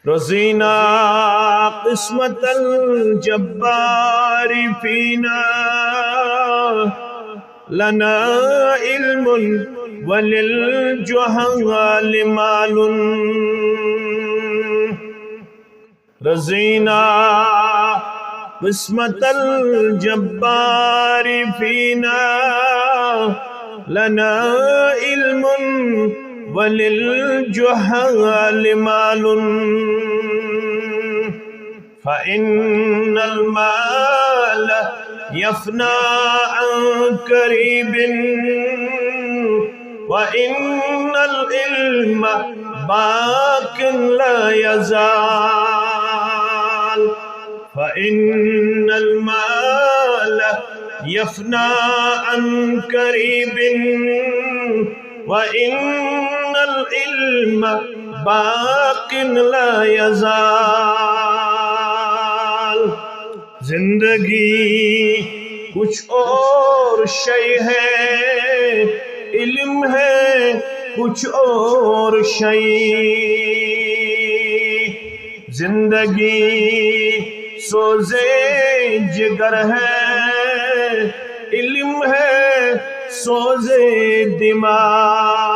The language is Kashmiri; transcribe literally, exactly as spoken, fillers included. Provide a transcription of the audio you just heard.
رضينا قسمة الجبار فينا، لنا علم وللجهال مال. رضينا قسمة الجبار فينا، لنا علم وللجهال مال. فإن المال يفنى عن قريب، وإن العلم باق لا يزال. فإن المال يفنى عن قريب، وإن العلم باق لا يزال. زندگی کچھ اور شے ہے، علم ہے کچھ اور شے. زندگی سوزے جگر ہے، علم ہے سوزے دماغ.